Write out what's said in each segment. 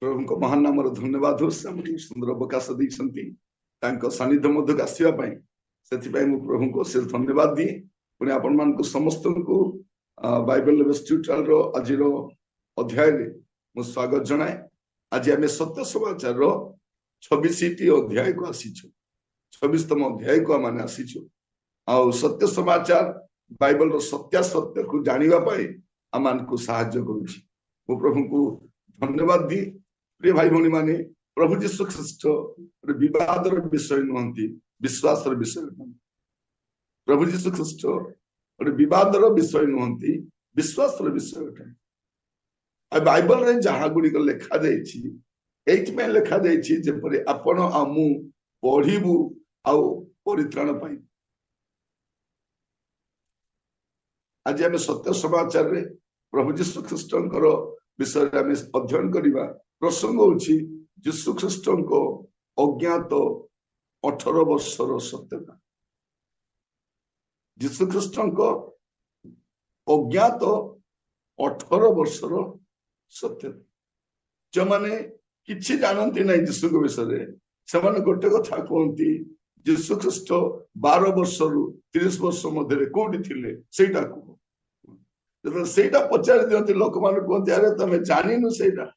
ପ୍ରଭୁଙ୍କ ମହାନ ନାମର ଧନ୍ୟବାଦ ହଉ। ସେ ଆମକୁ ସୁନ୍ଦର ଅବକାଶ ଦେଇଛନ୍ତି ତାଙ୍କ ସାନ୍ନିଧ୍ୟ ମଧ୍ୟକୁ ଆସିବା ପାଇଁ, ସେଥିପାଇଁ ମୁଁ ପ୍ରଭୁଙ୍କୁ ଅଶେଷ ଧନ୍ୟବାଦ ଦିଏ। ପୁଣି ଆପଣମାନଙ୍କୁ ସମସ୍ତଙ୍କୁ ବାଇବେଲ ର ଆଜିର ଅଧ୍ୟାୟରେ ମୁଁ ସ୍ୱାଗତ ଜଣାଏ। ଆଜି ଆମେ ସତ୍ୟ ସମାଚାରର 26ଟି ଅଧ୍ୟାୟକୁ ଆସିଛୁ, 26ତମ ଅଧ୍ୟାୟକୁ ଆମେ ଆସିଛୁ। ଆଉ ସତ୍ୟ ସମାଚାର ବାଇବେଲର ସତ୍ୟାସତ୍ୟକୁ ଜାଣିବା ପାଇଁ ଆମମାନଙ୍କୁ ସାହାଯ୍ୟ କରୁଛି। ମୁଁ ପ୍ରଭୁଙ୍କୁ ଧନ୍ୟବାଦ ଦିଏ। ପ୍ରିୟ ଭାଇ ଭଉଣୀ ମାନେ, ପ୍ରଭୁ ଯୀଶୁ ଖ୍ରୀଷ୍ଟ ବିବାଦର ବିଷୟ ନୁହନ୍ତି, ବିଶ୍ୱାସର ବିଷୟ ନୁହନ୍ତି। ପ୍ରଭୁ ଯୀଶୁ ଖ୍ରୀଷ୍ଟ ଗୋଟେ ବିବାଦର ବିଷୟ ନୁହନ୍ତି, ବିଶ୍ୱାସର ବିଷୟ ଅଟନ୍ତି। ଆଉ ବାଇବଲରେ ଯାହା ଗୁଡିକ ଲେଖାଯାଇଛି, ଏଇଥିପାଇଁ ଲେଖାଯାଇଛି ଯେପରି ଆପଣ ଆଉ ମୁଁ ପଢିବୁ ଆଉ ପରିତ୍ରାଣ ପାଇବୁ। ଆଜି ଆମେ ସତ୍ୟ ସମାଚାରରେ ପ୍ରଭୁ ଯୀଶୁ ଖ୍ରୀଷ୍ଟଙ୍କର ବିଷୟରେ ଆମେ ଅଧ୍ୟୟନ କରିବା। ପ୍ରସଙ୍ଗ ହଉଛି ଯୀଶୁ ଖ୍ରୀଷ୍ଟଙ୍କ ଅଜ୍ଞାତ 18 ବର୍ଷର ସତ୍ୟତା। ଯୀଶୁ ଖ୍ରୀଷ୍ଟଙ୍କ ଅଜ୍ଞାତ 18 ବର୍ଷର ସତ୍ୟତା। ଯେଉଁମାନେ କିଛି ଜାଣନ୍ତି ନାହିଁ ଯୀଶୁଙ୍କ ବିଷୟରେ, ସେମାନେ ଗୋଟେ କଥା କୁହନ୍ତି, ଯୀଶୁ ଖ୍ରୀଷ୍ଟ 12 ବର୍ଷରୁ 30 ବର୍ଷ ମଧ୍ୟରେ କୋଉଠି ଥିଲେ ସେଇଟା କୁହ। ଯେତେବେଳେ ସେଇଟା ପଚାରି ଦିଅନ୍ତି, ଲୋକମାନେ କୁହନ୍ତି, ଆରେ ତମେ ଜାଣିନୁ ସେଇଟା।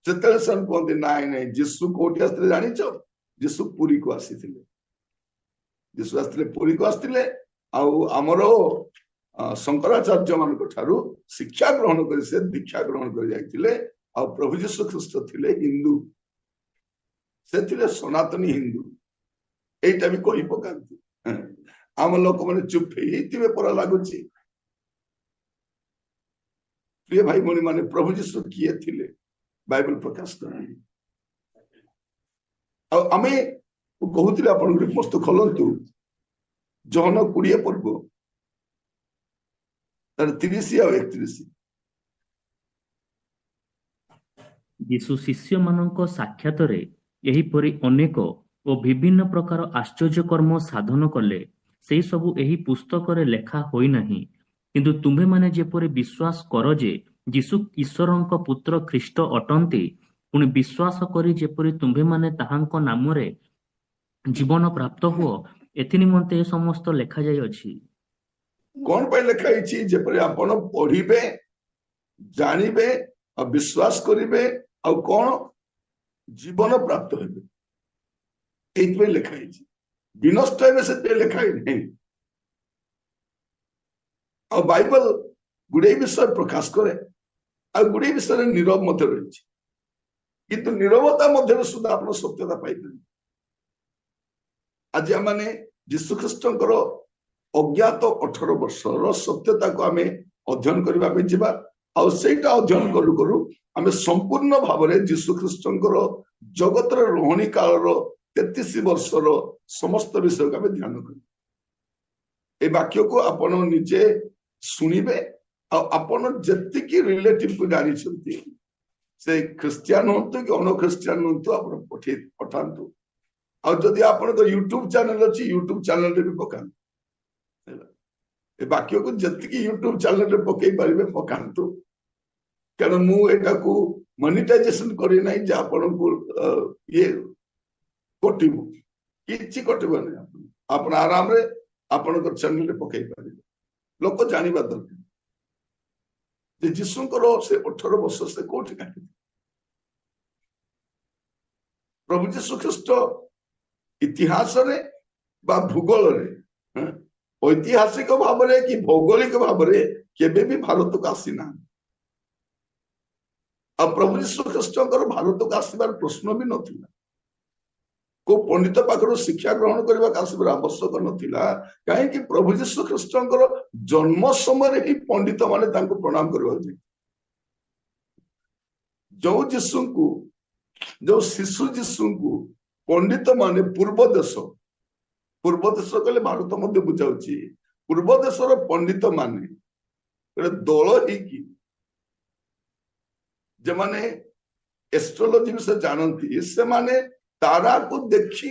ସେତେବେଳେ ସେମାନେ କୁହନ୍ତି, ନାଇଁ ନାଇଁ, ଯୀଶୁ କୋଉଠି ଆସିଥିଲେ ଜାଣିଛ? ଯୀଶୁ ପୁରୀକୁ ଆସିଥିଲେ। ଯୀଶୁ ଆସିଥିଲେ, ପୁରୀକୁ ଆସିଥିଲେ, ଆଉ ଆମର ଶଙ୍କରାଚାର୍ଯ୍ୟ ମାନଙ୍କ ଠାରୁ ଶିକ୍ଷା ଗ୍ରହଣ କରି ସେ ଦୀକ୍ଷା ଗ୍ରହଣ କରି ଯାଇଥିଲେ। ଆଉ ପ୍ରଭୁ ଯୀଶୁ ଖ୍ରୀଷ୍ଟ ଥିଲେ ହିନ୍ଦୁ, ସେ ଥିଲେ ସନାତନୀ ହିନ୍ଦୁ। ଏଇଟା ବି କହି ପକାନ୍ତି। ଆମ ଲୋକମାନେ ଚୁପ ହେଇଥିବେ ପରା ଲାଗୁଛି। ପ୍ରିୟ ଭାଇ ଭଉଣୀ ମାନେ, ପ୍ରଭୁ ଯୀଶୁ କିଏ ଥିଲେ ବାଇବଲ ପ୍ରକାଶ କରନ୍ତି। ଆଉ ଆମେ କହୁଥିଲେ, ଆପଣ ଗୋଟେ ପୁସ୍ତକ ଖୋଲନ୍ତୁ, ଯୋହନ 20 ପର୍ବ ତାର 30 ଆଉ 31। ଯୀଶୁ ଶିଷ୍ୟମାନଙ୍କ ସାକ୍ଷାତରେ ଏହିପରି ଅନେକ ଓ ବିଭିନ୍ନ ପ୍ରକାର ଆଶ୍ଚର୍ଯ୍ୟ କର୍ମ ସାଧନ କଲେ, ସେହି ସବୁ ଏହି ପୁସ୍ତକରେ ଲେଖା ହୋଇନାହିଁ। କିନ୍ତୁ ତୁମ୍ଭେମାନେ ଯେପରି ବିଶ୍ୱାସ କର ଯେ ଯୀଶୁ ଈଶ୍ୱରଙ୍କ ପୁତ୍ର ଖ୍ରୀଷ୍ଟ ଅଟନ୍ତି, ପୁଣି ବିଶ୍ୱାସ କରି ଯେପରି ତୁମ୍ଭେମାନେ ତାହାଙ୍କ ନାମରେ ଜୀବନ ପ୍ରାପ୍ତ ହୁଅ, ଏଥି ନିମନ୍ତେ ଏ ସମସ୍ତ ଲେଖାଯାଇଅଛି। କଣ ପାଇଁ ଲେଖା ହେଇଛି? ଯେପରି ଆପଣ ପଢିବେ, ଜାଣିବେ ଆଉ ବିଶ୍ୱାସ କରିବେ, ଆଉ କଣ ଜୀବନ ପ୍ରାପ୍ତ ହେବେ, ଏଇଥିପାଇଁ ଲେଖା ହେଇଛି। ବିନଷ୍ଟ ହେବେ ସେଥିପାଇଁ ଲେଖା ହେଇନାହିଁ। ଆଉ ବାଇବଲ ଗୁଡିଏ ବିଷୟ ପ୍ରକାଶ କରେ, ଆଉ ଗୁଡିଏ ବିଷୟରେ ନୀରବ ମଧ୍ୟ ରହିଛି। କିନ୍ତୁ ନୀରବତା ମଧ୍ୟରେ ସୁଦ୍ଧା ଆପଣ ସତ୍ୟତା ପାଇପାରିବେ। ଆଜି ଆମେ ଯୀଶୁଖ୍ରୀଷ୍ଟଙ୍କର ଅଜ୍ଞାତ 18 ବର୍ଷର ସତ୍ୟତାକୁ ଆମେ ଅଧ୍ୟୟନ କରିବା ପାଇଁ ଯିବା। ଆଉ ସେଇଟା ଅଧ୍ୟୟନ କରୁ କରୁ ଆମେ ସମ୍ପୂର୍ଣ୍ଣ ଭାବରେ ଯୀଶୁଖ୍ରୀଷ୍ଟଙ୍କର ଜଗତର ରହଣି କାଳର 33 ବର୍ଷର ସମସ୍ତ ବିଷୟକୁ ଆମେ ଧ୍ୟାନ କରିବା। ଏ ବାକ୍ୟକୁ ଆପଣ ନିଜେ ଶୁଣିବେ, ଆଉ ଆପଣ ଯେତିକି ରିଲେଟିଭକୁ ଜାଣିଛନ୍ତି, ସେ ଖ୍ରୀଷ୍ଟିଆନ ହୁଅନ୍ତୁ କି ଅଣ ଖ୍ରୀଷ୍ଟିଆନ ହୁଅନ୍ତୁ, ଆପଣ ପଠାନ୍ତୁ। ଆଉ ଯଦି ଆପଣଙ୍କ ୟୁଟ୍ୟୁବ ଚ୍ୟାନେଲ ଅଛି, ୟୁଟ୍ୟୁବ ଚ୍ୟାନେଲରେ ବି ପକାନ୍ତୁ। ହେଲା, ଏ ବାକ୍ୟକୁ ଯେତିକି ୟୁଟ୍ୟୁବ ଚ୍ୟାନେଲରେ ପକେଇ ପାରିବେ ପକାନ୍ତୁ। କାରଣ ମୁଁ ଏଟାକୁ ମନିଟାଇଜେସନ କରିନାହିଁ ଯେ ଆପଣଙ୍କୁ ଇଏ କଟିବ, କିଛି କଟିବନି। ଆପଣ ଆରାମରେ ଆପଣଙ୍କ ଚ୍ୟାନେଲରେ ପକେଇ ପାରିବେ। ଲୋକ ଜାଣିବା ଦରକାର ଯେ ଯୀଶୁଙ୍କର ସେ 18 ବର୍ଷ ସେ କୋଉଠି କାଟିଥିଲେ। ପ୍ରଭୁ ଯୀଶୁ ଖ୍ରୀଷ୍ଟ ଇତିହାସରେ ବା ଭୂଗୋଳରେ, ଐତିହାସିକ ଭାବରେ କି ଭୌଗୋଳିକ ଭାବରେ କେବେ ବି ଭାରତକୁ ଆସିନାହାନ୍ତି। ଆଉ ପ୍ରଭୁ ଯୀଶୁ ଖ୍ରୀଷ୍ଟଙ୍କର ଭାରତକୁ ଆସିବାର ପ୍ରଶ୍ନ ବି ନଥିଲା। କୋଉ ପଣ୍ଡିତ ପାଖରୁ ଶିକ୍ଷା ଗ୍ରହଣ କରିବାକୁ ଆସିବାର ଆବଶ୍ୟକ ନଥିଲା। କାହିଁକି ପ୍ରଭୁ ଯୀଶୁ ଖ୍ରୀଷ୍ଟଙ୍କର ଜନ୍ମ ସମୟରେ ହିଁ ପଣ୍ଡିତ ମାନେ ତାଙ୍କୁ ପ୍ରଣାମ କରିବାକୁ ଯାଇଥିଲେ। ଯୋଉ ଯୀଶୁଙ୍କୁ, ଯୋଉ ଶିଶୁ ଯୀଶୁଙ୍କୁ ପଣ୍ଡିତ ମାନେ ପୂର୍ବ ଦେଶ, ପୂର୍ବ ଦେଶ କହିଲେ ଭାରତ ମଧ୍ୟ ବୁଝାଉଛି, ପୂର୍ବ ଦେଶର ପଣ୍ଡିତ ମାନେ ଗୋଟେ ଦଳ ହେଇକି ଯେମାନେ ଏଷ୍ଟ୍ରୋଲୋଜି ବିଷୟ ଜାଣନ୍ତି, ସେମାନେ ତାରାକୁ ଦେଖି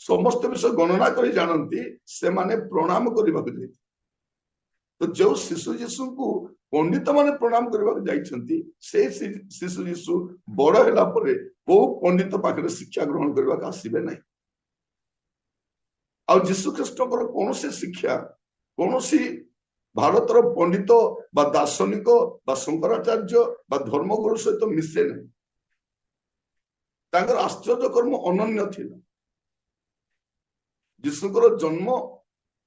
ସମସ୍ତ ବିଷୟ ଗଣନା କରି ଜାଣନ୍ତି, ସେମାନେ ପ୍ରଣାମ କରିବାକୁ ଯାଇଥିଲେ। ତ ଯୋଉ ଶିଶୁ ଯୀଶୁଙ୍କୁ ପଣ୍ଡିତ ମାନେ ପ୍ରଣାମ କରିବାକୁ ଯାଇଛନ୍ତି, ସେ ଶିଶୁ ଯୀଶୁ ବଡ ହେଲା ପରେ କୋଉ ପଣ୍ଡିତ ପାଖରେ ଶିକ୍ଷା ଗ୍ରହଣ କରିବାକୁ ଆସିବେ ନାହିଁ। ଆଉ ଯୀଶୁ ଖ୍ରୀଷ୍ଟଙ୍କର କୌଣସି ଶିକ୍ଷା କୌଣସି ଭାରତର ପଣ୍ଡିତ ବା ଦାର୍ଶନିକ ବା ଶଙ୍କରାଚାର୍ଯ୍ୟ ବା ଧର୍ମଗୁରୁ ସହିତ ମିଶେ ନାହିଁ। ତାଙ୍କର ଆଶ୍ଚର୍ଯ୍ୟ କର୍ମ ଅନନ୍ୟ ଥିଲା। ଯୀଶୁଙ୍କର ଜନ୍ମ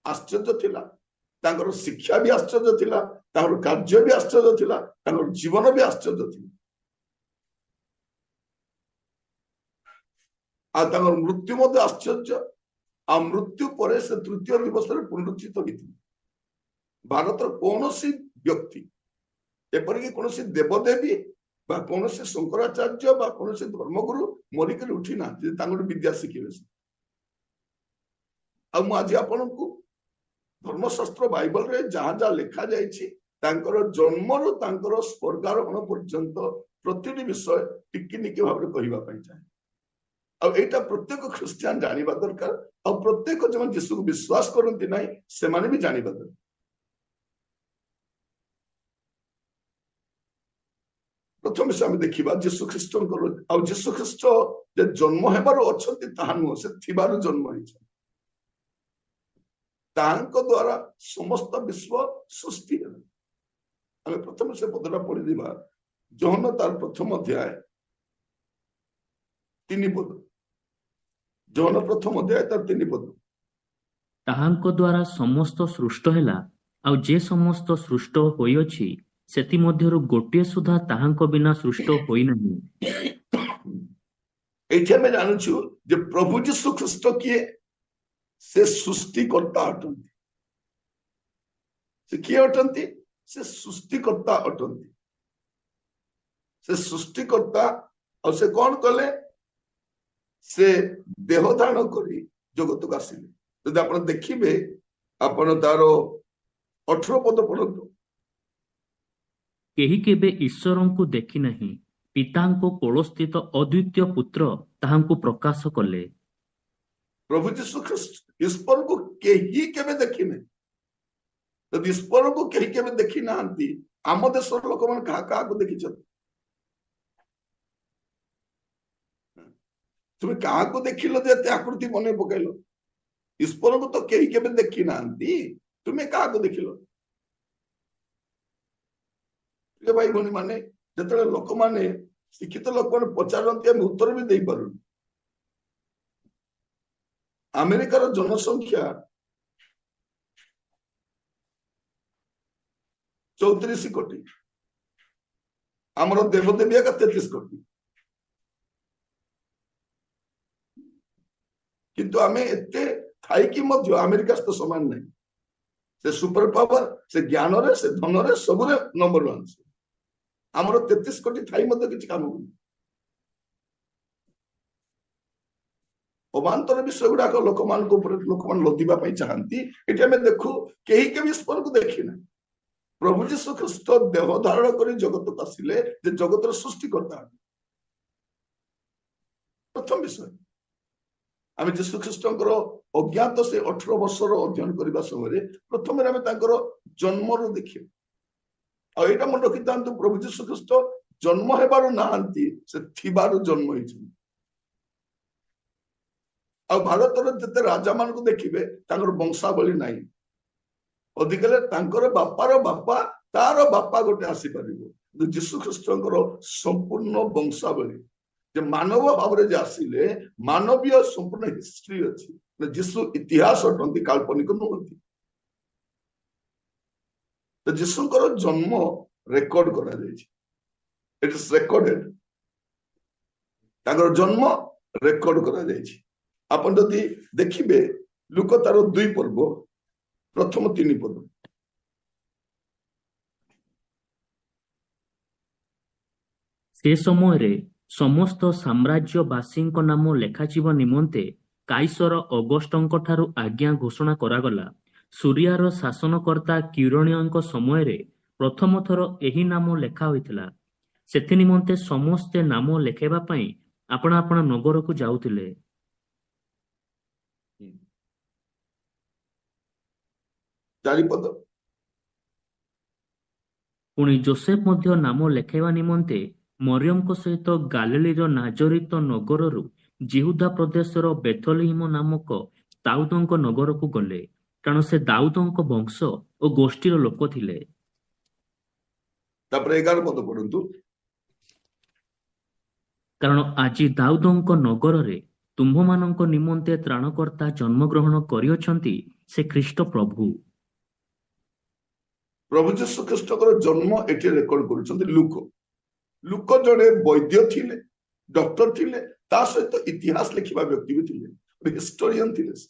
ଆଶ୍ଚର୍ଯ୍ୟ ଥିଲା, ତାଙ୍କର ଶିକ୍ଷା ବି ଆଶ୍ଚର୍ଯ୍ୟ ଥିଲା, ତାଙ୍କର କାର୍ଯ୍ୟ ବି ଆଶ୍ଚର୍ଯ୍ୟ ଥିଲା, ତାଙ୍କର ଜୀବନ ବି ଆଶ୍ଚର୍ଯ୍ୟ ଥିଲା, ଆଉ ତାଙ୍କର ମୃତ୍ୟୁ ମଧ୍ୟ ଆଶ୍ଚର୍ଯ୍ୟ। ଆଉ ମୃତ୍ୟୁ ପରେ ସେ ତୃତୀୟ ଦିବସରେ ପୁନରୁତ୍ଥିତ ହୋଇଥିଲେ। ଭାରତର କୌଣସି ବ୍ୟକ୍ତି, ଏପରିକି କୌଣସି ଦେବଦେବୀ ବା କୌଣସି ଶଙ୍କରାଚାର୍ଯ୍ୟ ବା କୌଣସି ଧର୍ମଗୁରୁ ମରିକରି ଉଠି ନାହାନ୍ତି ତାଙ୍କଠୁ ବିଦ୍ୟା ଶିଖିବେ ସେ। ଆଉ ମୁଁ ଆଜି ଆପଣଙ୍କୁ ଧର୍ମଶାସ୍ତ୍ର ବାଇବଲରେ ଯାହା ଯାହା ଲେଖା ଯାଇଛି ତାଙ୍କର ଜନ୍ମରୁ ତାଙ୍କର ସ୍ୱର୍ଗାରୋହଣ ପର୍ଯ୍ୟନ୍ତ ପ୍ରତିଟି ବିଷୟ ଟିକି ନିକି ଭାବରେ କହିବା ପାଇଁ ଚାହେଁ। ଆଉ ଏଇଟା ପ୍ରତ୍ୟେକ ଖ୍ରୀଷ୍ଟିଆନ ଜାଣିବା ଦରକାର, ଆଉ ପ୍ରତ୍ୟେକ ଯେଉଁମାନେ ଯୀଶୁକୁ ବିଶ୍ୱାସ କରନ୍ତି ନାହିଁ ସେମାନେ ବି ଜାଣିବା ଦରକାର। ପ୍ରଥମେ ସେ ଆମେ ଦେଖିବା ଯୀଶୁ ଖ୍ରୀଷ୍ଟଙ୍କର, ଆଉ ଯୀଶୁ ଖ୍ରୀଷ୍ଟ ଯେ ଜନ୍ମ ହେବାରୁ ଅଛନ୍ତି ତାହା ନୁହଁ, ସେ ଥିବାରୁ ଜନ୍ମ ହେଇଛନ୍ତି। ତାହାଙ୍କ ଦ୍ଵାରା ସମସ୍ତ ବିଶ୍ୱ ସୃଷ୍ଟି ହେଲା। ଆମେ ପ୍ରଥମେ ସେ ପଦଟା ପଢିଦେବା, ଯୋହନ ତାର ପ୍ରଥମ ଅଧ୍ୟାୟ 3 ପଦ। ଯୋହନ ପ୍ରଥମ ଅଧ୍ୟାୟ ତାର 3 ପଦ। ତାହାଙ୍କ ଦ୍ଵାରା ସମସ୍ତ ସୃଷ୍ଟ ହେଲା, ଆଉ ଯେ ସମସ୍ତ ସୃଷ୍ଟ ହୋଇଅଛି ସେଥିମଧ୍ୟରୁ ଗୋଟିଏ ସୁଦ୍ଧା ତାହାଙ୍କ ବିନା ସୃଷ୍ଟ ହୋଇନାହିଁ। ଏଇଠି ଆମେ ଜାଣୁଛୁ ଯେ ପ୍ରଭୁ ଯୀଶୁ ଖ୍ରୀଷ୍ଟ କିଏ? ସେ ସୃଷ୍ଟିକର୍ତ୍ତା ଅଟନ୍ତି। ସେ କିଏ ଅଟନ୍ତି? ସେ ସୃଷ୍ଟିକର୍ତ୍ତା ଅଟନ୍ତି। ସେ ସୃଷ୍ଟିକର୍ତ୍ତା। ଆଉ ସେ କଣ କଲେ? ସେ ଦେହ ଧାରଣ କରି ଜଗତକୁ ଆସିଲେ। ଯଦି ଆପଣ ଦେଖିବେ, ଆପଣ ତାର 18 ପଦ ପଢନ୍ତୁ। କେହି କେବେ ଈଶ୍ୱରଙ୍କୁ ଦେଖି ନାହିଁ, ପିତାଙ୍କ କୋଳସ୍ଥିତ ଅଦ୍ୱିତୀୟ ପୁତ୍ର ତାହାଙ୍କୁ ପ୍ରକାଶ କଲେ। ପ୍ରଭୁ ଯୀଶୁ ଖ୍ରୀଷ୍ଟ ଈଶ୍ୱରଙ୍କୁ କେହି କେବେ ଦେଖିନାହିଁ। ଯଦି ଈଶ୍ୱରଙ୍କୁ କେହି କେବେ ଦେଖି ନାହାନ୍ତି, ଆମ ଦେଶର ଲୋକମାନେ କାହା କାହାକୁ ଦେଖିଛନ୍ତି? ତୁମେ କାହାକୁ ଦେଖିଲ ଯେ ଏତେ ଆକୃତି ମନେ ପକେଇଲ? ଈଶ୍ୱରଙ୍କୁ ତ କେହି କେବେ ଦେଖି ନାହାନ୍ତି, ତୁମେ କାହାକୁ ଦେଖିଲ? ପ୍ରିୟ ଭାଇ ଭଉଣୀ ମାନେ, ଯେତେବେଳେ ଲୋକମାନେ, ଶିକ୍ଷିତ ଲୋକମାନେ ପଚାରନ୍ତି, ଆମେ ଉତ୍ତର ବି ଦେଇପାରୁନୁ। ଆମେରିକାର ଜନସଂଖ୍ୟା 34 କୋଟି, ଆମର ଦେବଦେବୀ ଏକା 33 କୋଟି, କିନ୍ତୁ ଆମେ ଏତେ ଥାଇକି ମଧ୍ୟ ଆମେରିକା ସହିତ ସମାନ ନାହିଁ। ସେ ସୁପର ପାୱାର, ସେ ଜ୍ଞାନରେ, ସେ ଧନରେ, ସବୁରେ ନମ୍ବର 1। ଆମର 33 କୋଟି ଥାଇ ମଧ୍ୟ କିଛି କାମ କରୁନି। ଅବାନ୍ତର ବିଷୟ ଗୁଡାକ ଲୋକମାନଙ୍କ ଉପରେ ଲୋକମାନେ ଲଦିବା ପାଇଁ ଚାହାନ୍ତି। ଏଠି ଆମେ ଦେଖୁ କେହି କେବେ ଈଶ୍ୱରକୁ ଦେଖିନାହିଁ। ପ୍ରଭୁ ଯୀଶୁ ଖ୍ରୀଷ୍ଟ ଦେହ ଧାରଣ କରି ଜଗତକୁ ଆସିଲେ ଯେ ଜଗତର ସୃଷ୍ଟିକର୍ତ୍ତା। ପ୍ରଥମ ବିଷୟ, ଆମେ ଯୀଶୁ ଖ୍ରୀଷ୍ଟଙ୍କର ଅଜ୍ଞାତ ସେ 18 ବର୍ଷର ଅଧ୍ୟୟନ କରିବା ସମୟରେ ପ୍ରଥମରେ ଆମେ ତାଙ୍କର ଜନ୍ମରୁ ଦେଖିବା। ଆଉ ଏଇଟା ମନେ ରଖିଥାନ୍ତୁ, ପ୍ରଭୁ ଯୀଶୁ ଖ୍ରୀଷ୍ଟ ଜନ୍ମ ହେବାରୁ ନାହାନ୍ତି, ସେ ଥିବାରୁ ଜନ୍ମ ହେଇଛନ୍ତି। ଆଉ ଭାରତର ଯେତେ ରାଜା ମାନଙ୍କୁ ଦେଖିବେ ତାଙ୍କର ବଂଶାବଳୀ ନାହିଁ, ଅଧିକ ହେଲେ ତାଙ୍କର ବାପାର ବାପା ତାର ବାପା ଗୋଟେ ଆସିପାରିବ। କିନ୍ତୁ ଯୀଶୁ ଖ୍ରୀଷ୍ଟଙ୍କର ସମ୍ପୂର୍ଣ୍ଣ ବଂଶାବଳୀ, ଯେ ମାନବ ଭାବରେ ଯେ ଆସିଲେ, ମାନବୀୟ ସମ୍ପୂର୍ଣ୍ଣ ହିଷ୍ଟ୍ରି ଅଛି। ଯୀଶୁ ଇତିହାସ ଅଟନ୍ତି, କାଳ୍ପନିକ ନୁହନ୍ତି। ତ ଯୀଶୁଙ୍କର ଜନ୍ମ ରେକର୍ଡ କରାଯାଇଛି, ଇଟ is recorded. ତାଙ୍କର ଜନ୍ମ ରେକର୍ଡ କରାଯାଇଛି। ଆପଣ ଯଦି ଦେଖିବେ ଲୂକ ତାର 2 ପର୍ବ ପ୍ରଥମ 3 ପଦ। ସେ ସମୟରେ ସମସ୍ତ ସାମ୍ରାଜ୍ୟବାସୀଙ୍କ ନାମ ଲେଖାଯିବା ନିମନ୍ତେ କାଇସର ଅଗଷ୍ଟଙ୍କ ଠାରୁ ଆଜ୍ଞା ଘୋଷଣା କରାଗଲା। ସୁରିଆର ଶାସନକର୍ତ୍ତା କ୍ୱିରିଣିୟଙ୍କ ସମୟରେ ପ୍ରଥମ ଥର ଏହି ନାମ ଲେଖା ହୋଇଥିଲା। ସେଥି ନିମନ୍ତେ ସମସ୍ତେ ନାମ ଲେଖାଇବା ପାଇଁ ଆପଣା ଆପଣା ନଗରକୁ ଯାଉଥିଲେ। 4 ପଦ। ପୁଣି ଯୋସେଫ ମଧ୍ୟ ନାମ ଲେଖାଇବା ନିମନ୍ତେ ମରିୟମଙ୍କ ସହିତ ଗାଲିଲୀର ନାଜରିତ ନଗରରୁ ଯିହୁଦା ପ୍ରଦେଶର ବେଥଲିହିମ ନାମକ ଦାଉଦଙ୍କ ନଗରକୁ ଗଲେ, କାରଣ ସେ ଦାଉଦଙ୍କ ବଂଶ ଓ ଗୋଷ୍ଠୀର ଲୋକ ଥିଲେ। ତାପରେ 11 ପଦ ପଢନ୍ତୁ। କାରଣ ଆଜି ଦାଉଦଙ୍କ ନଗରରେ ତୁମ୍ଭମାନଙ୍କ ନିମନ୍ତେ ତ୍ରାଣକର୍ତ୍ତା ଜନ୍ମଗ୍ରହଣ କରିଅଛନ୍ତି, ସେ ଖ୍ରୀଷ୍ଟ ପ୍ରଭୁ। ପ୍ରଭୁ ଯୀଶୁ ଖ୍ରୀଷ୍ଟଙ୍କର ଜନ୍ମ ଏଠି ରେକର୍ଡ କରୁଛନ୍ତି ଲୁକ। ଲୁକ ଜଣେ ବୈଦ୍ୟ ଥିଲେ, ଡକ୍ଟର ଥିଲେ, ତା ସହିତ ଇତିହାସ ଲେଖିବା ବ୍ୟକ୍ତି ବି ଥିଲେ, ଗୋଟେ ହିଷ୍ଟୋରିଆନ ଥିଲେ ସେ।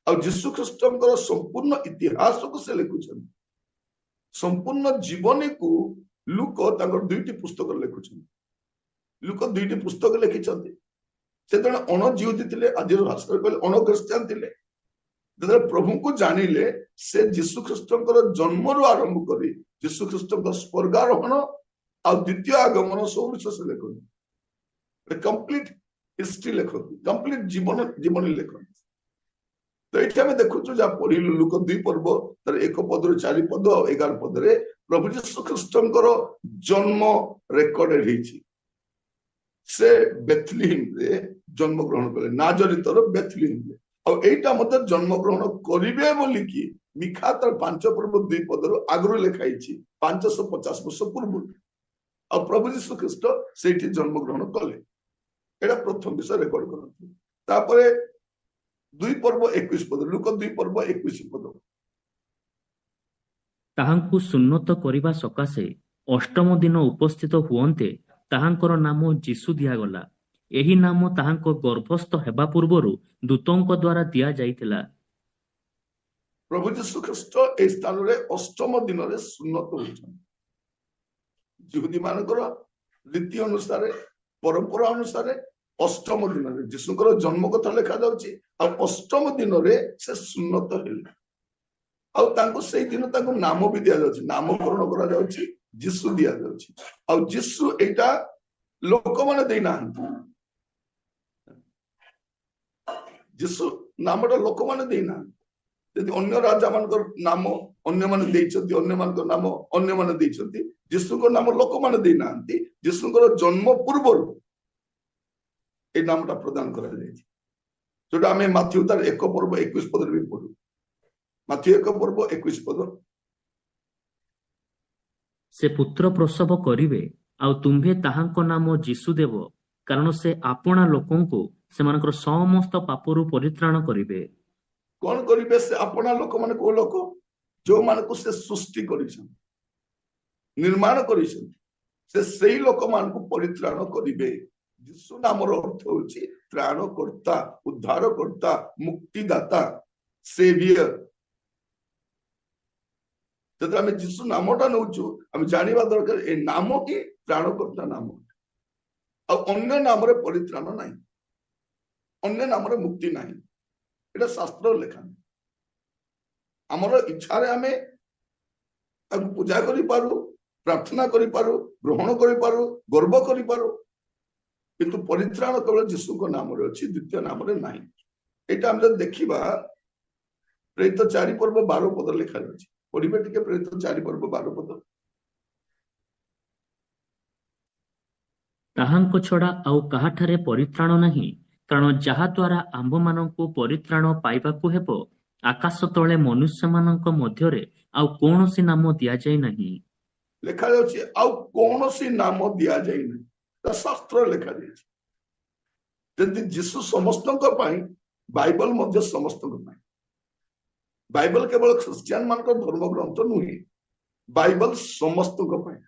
ଆଉ ଯୀଶୁ ଖ୍ରୀଷ୍ଟଙ୍କର ସମ୍ପୂର୍ଣ୍ଣ ଇତିହାସକୁ ସେ ଲେଖୁଛନ୍ତି, ସମ୍ପୂର୍ଣ୍ଣ ଜୀବନୀକୁ ଲୁକ ତାଙ୍କର ଦୁଇଟି ପୁସ୍ତକରେ ଲେଖୁଛନ୍ତି। ଲୁକ ଦୁଇଟି ପୁସ୍ତକ ଲେଖିଛନ୍ତି। ସେ ଜଣେ ଅଣଜିହୁଦୀ ଥିଲେ, ଆଜିର ଭାଷାରେ କହିଲେ ଅଣ ଖ୍ରୀଷ୍ଟିଆନ ଥିଲେ। ଯେତେବେଳେ ପ୍ରଭୁଙ୍କୁ ଜାଣିଲେ, ସେ ଯୀଶୁ ଖ୍ରୀଷ୍ଟଙ୍କର ଜନ୍ମରୁ ଆରମ୍ଭ କରି ଯୀଶୁ ଖ୍ରୀଷ୍ଟଙ୍କ ସ୍ୱର୍ଗାରୋହଣ ଆଉ ଦ୍ୱିତୀୟ ଆଗମନ ସବୁ ବିଷୟ ସେ ଲେଖନ୍ତି। କମ୍ପ୍ଲିଟ ହିଷ୍ଟ୍ରି ଲେଖନ୍ତି, କମ୍ପ୍ଲିଟ ଜୀବନୀ ଲେଖନ୍ତି। ତ ଏଇଠି ଆମେ ଦେଖୁଛୁ, ଯାହା ପଢିଲୁ ଲୁକ 2 ପର୍ବ ତାର 1 ପଦରୁ 4 ପଦ ଆଉ 11 ପଦରେ ପ୍ରଭୁ ଯୀଶୁ ଖ୍ରୀଷ୍ଟଙ୍କର ଜନ୍ମ ରେକର୍ଡ ହେଇଛି। ସେ ବେଥଲିହିମରେ ଜନ୍ମଗ୍ରହଣ କଲେ, ନାଜରିତର ବେଥଲିହିମରେ। ଆଉ ଏଇଟା ମଧ୍ୟ ଜନ୍ମଗ୍ରହଣ କରିବେ ବୋଲିକି ମିଖା ତାର 5 ପର୍ବ 2 ପଦରୁ ଆଗରୁ ଲେଖା ହେଇଛି, 550 ବର୍ଷ ପୂର୍ବରୁ। ଆଉ ପ୍ରଭୁ ଯୀଶୁ ଖ୍ରୀଷ୍ଟ ସେଇଠି ଜନ୍ମଗ୍ରହଣ କଲେ। ଏଇଟା ପ୍ରଥମ ବିଷୟ ରେକର୍ଡ କରନ୍ତି। ତାପରେ 2 ପର୍ବ 21 ପଦ, ଲୁକ 2 ପର୍ବ 21 ପଦ। ତାହାଙ୍କୁ ସୁନ୍ନତ କରିବା ସକାଶେ ଅଷ୍ଟମ ଦିନ ଉପସ୍ଥିତ ହୁଅନ୍ତେ ତାହାଙ୍କର ନାମ ଯୀଶୁ ଦିଆଗଲା। ଏହି ନାମ ତାହାଙ୍କ ଗର୍ଭସ୍ଥ ହେବା ପୂର୍ବରୁ ଦୂତଙ୍କ ଦ୍ୱାରା ଦିଆଯାଇଥିଲା। ପ୍ରଭୁ ଯୀଶୁ ଖ୍ରୀଷ୍ଟ ଏହି ସ୍ଥାନରେ ଅଷ୍ଟମ ଦିନରେ ସୁନ୍ନତ ହୋଇଛନ୍ତି। ଯିହୁଦୀ ମାନଙ୍କର ରୀତି ଅନୁସାରେ, ପରମ୍ପରା ଅନୁସାରେ ଅଷ୍ଟମ ଦିନରେ ଯୀଶୁଙ୍କର ଜନ୍ମ କଥା ଲେଖାଯାଉଛି। ଆଉ ଅଷ୍ଟମ ଦିନରେ ସେ ସୁନ୍ନତ ହେଲେ। ଆଉ ତାଙ୍କୁ ସେଇ ଦିନ ତାଙ୍କୁ ନାମ ବି ଦିଆଯାଉଛି, ନାମକରଣ କରାଯାଉଛି, ଯୀଶୁ ଦିଆଯାଉଛି। ଆଉ ଯୀଶୁ ଏଇଟା ଲୋକମାନେ ଦେଇନାହାନ୍ତି, ଯୀଶୁ ନାମଟା ଲୋକମାନେ ଦେଇନାହାନ୍ତି। ଯଦି ଅନ୍ୟ ରାଜା ମାନଙ୍କର ନାମ ଅନ୍ୟମାନେ ଦେଇଛନ୍ତି, ଅନ୍ୟମାନଙ୍କ ନାମ ଅନ୍ୟମାନେ ଦେଇଛନ୍ତି, ଯୀଶୁଙ୍କ ନାମ ଲୋକମାନେ ଦେଇନାହାନ୍ତି। ଯୀଶୁଙ୍କର ଜନ୍ମ ପୂର୍ବରୁ ଏଇ ନାମଟା ପ୍ରଦାନ କରାଯାଇଛି, ଯୋଉଟା ଆମେ ମାଥିଉ ତାର 1 ପର୍ବ 21 ପଦରେ ବି ପଢୁ। ମାଥିଉ 1 ପର୍ବ 21 ପଦ। ସେ ପୁତ୍ର ପ୍ରସବ କରିବେ, ଆଉ ତୁମ୍ଭେ ତାହାଙ୍କ ନାମ ଯୀଶୁ ଦେବ, କାରଣ ସେ ଆପଣା ଲୋକଙ୍କୁ ସେମାନଙ୍କର ସମସ୍ତ ପାପରୁ ପରିତ୍ରାଣ କରିବେ। କଣ କରିବେ ସେ ଆପଣା ଲୋକମାନେ? କୋଉ ଲୋକ? ଯୋଉମାନଙ୍କୁ ସେ ସୃଷ୍ଟି କରିଛନ୍ତି, ନିର୍ମାଣ କରିଛନ୍ତି, ସେ ସେଇ ଲୋକମାନଙ୍କୁ ପରିତ୍ରାଣ କରିବେ। ଯୀଶୁ ନାମର ଅର୍ଥ ହଉଛି ତ୍ରାଣକର୍ତ୍ତା, ଉଦ୍ଧାରକର୍ତ୍ତା, ମୁକ୍ତିଦାତା, ସେଭିୟର। ଯେତେବେଳେ ଆମେ ଯୀଶୁ ନାମଟା ନଉଛୁ, ଆମେ ଜାଣିବା ଦରକାର ଏ ନାମ ହିଁ ତ୍ରାଣକର୍ତ୍ତା ନାମ। ଆଉ ଅନ୍ୟ ନାମରେ ପରିତ୍ରାଣ ନାହିଁ, ଅନ୍ୟ ନାମରେ ମୁକ୍ତି ନାହିଁ। ଏଇଟା ଶାସ୍ତ୍ର ଲେଖା। ଆମର ଇଚ୍ଛାରେ ଆମେ ତାକୁ ପୂଜା କରିପାରୁ, ପ୍ରାର୍ଥନା କରିପାରୁ, ଗ୍ରହଣ କରିପାରୁ, ଗର୍ବ କରିପାରୁ, କିନ୍ତୁ ପରିତ୍ରାଣ କେବଳ ଯୀଶୁଙ୍କ ନାମରେ ଅଛି, ଦ୍ୱିତୀୟ ନାମରେ ନାହିଁ। ଏଇଟା ଆମେ ଯଦି ଦେଖିବା ପ୍ରେରିତ 4 ପର୍ବ 12 ପଦ ଲେଖାଯାଉଛି। ପଢିବେ ଟିକେ ପ୍ରେରିତ 4 ପର୍ବ 12 ପଦ। ତାହାଙ୍କ ଛଡା ଆଉ କାହାଠାରେ ପରିତ୍ରାଣ ନାହିଁ, କାରଣ ଯାହା ଦ୍ୱାରା ଆମ୍ଭମାନଙ୍କୁ ପରିତ୍ରାଣ ପାଇବାକୁ ହେବ, ଆକାଶ ତଳେ ମନୁଷ୍ୟମାନଙ୍କ ମଧ୍ୟରେ ଆଉ କୌଣସି ନାମ ଦିଆଯାଇ ନାହିଁ। ଲେଖାଯାଉଛି ଆଉ କୌଣସି ନାମ ଦିଆଯାଇ ନାହିଁ, ତା ଶାସ୍ତ୍ରରେ ଲେଖାଯାଇଛି। ଯେମିତି ଯୀଶୁ ସମସ୍ତଙ୍କ ପାଇଁ, ବାଇବଲ ମଧ୍ୟ ସମସ୍ତଙ୍କ ପାଇଁ। ବାଇବଲ କେବଳ ଖ୍ରୀଷ୍ଟିଆନ ମାନଙ୍କର ଧର୍ମ ଗ୍ରନ୍ଥ ନୁହେଁ, ବାଇବଲ ସମସ୍ତଙ୍କ ପାଇଁ।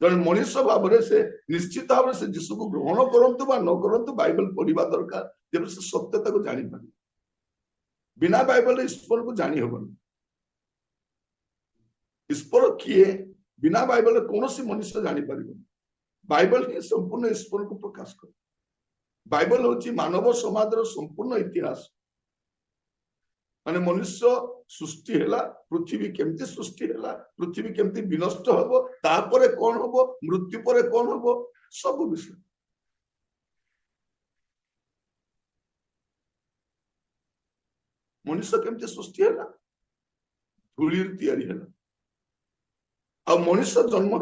ଜଣେ ମଣିଷ ଭାବରେ ସେ ନିଶ୍ଚିତ ଭାବରେ ସେ ଯୀଶୁକୁ ଗ୍ରହଣ କରନ୍ତୁ ବା ନ କରନ୍ତୁ, ବାଇବଲ ପଢିବା ଦରକାର, ଯେପରି ସେ ସତ୍ୟତାକୁ ଜାଣିପାରିବେ। ବିନା ବାଇବଲରେ ଈଶ୍ୱରକୁ ଜାଣି ହବନି। ଈଶ୍ୱର କିଏ ବିନା ବାଇବଲରେ କୌଣସି ମନୁଷ୍ୟ ଜାଣିପାରିବନି। ବାଇବଲ ହିଁ ସମ୍ପୂର୍ଣ୍ଣ ଈଶ୍ୱରକୁ ପ୍ରକାଶ କରେ। ବାଇବଲ ହଉଛି ମାନବ ସମାଜର ସମ୍ପୂର୍ଣ୍ଣ ଇତିହାସ। ମାନେ ମନୁଷ୍ୟ ସୃଷ୍ଟି ହେଲା, ପୃଥିବୀ କେମିତି ସୃଷ୍ଟି ହେଲା, ପୃଥିବୀ କେମିତି ବିନଷ୍ଟ ହବ, ତାପରେ କଣ ହବ, ମୃତ୍ୟୁ ପରେ କଣ ହବ, ସବୁ ବିଷୟ। ମଣିଷ କେମିତି ସୃଷ୍ଟି ହେଲା? ଧୂଳିରୁ ତିଆରି ହେଲା। ଆଉ ମଣିଷ ଜନ୍ମ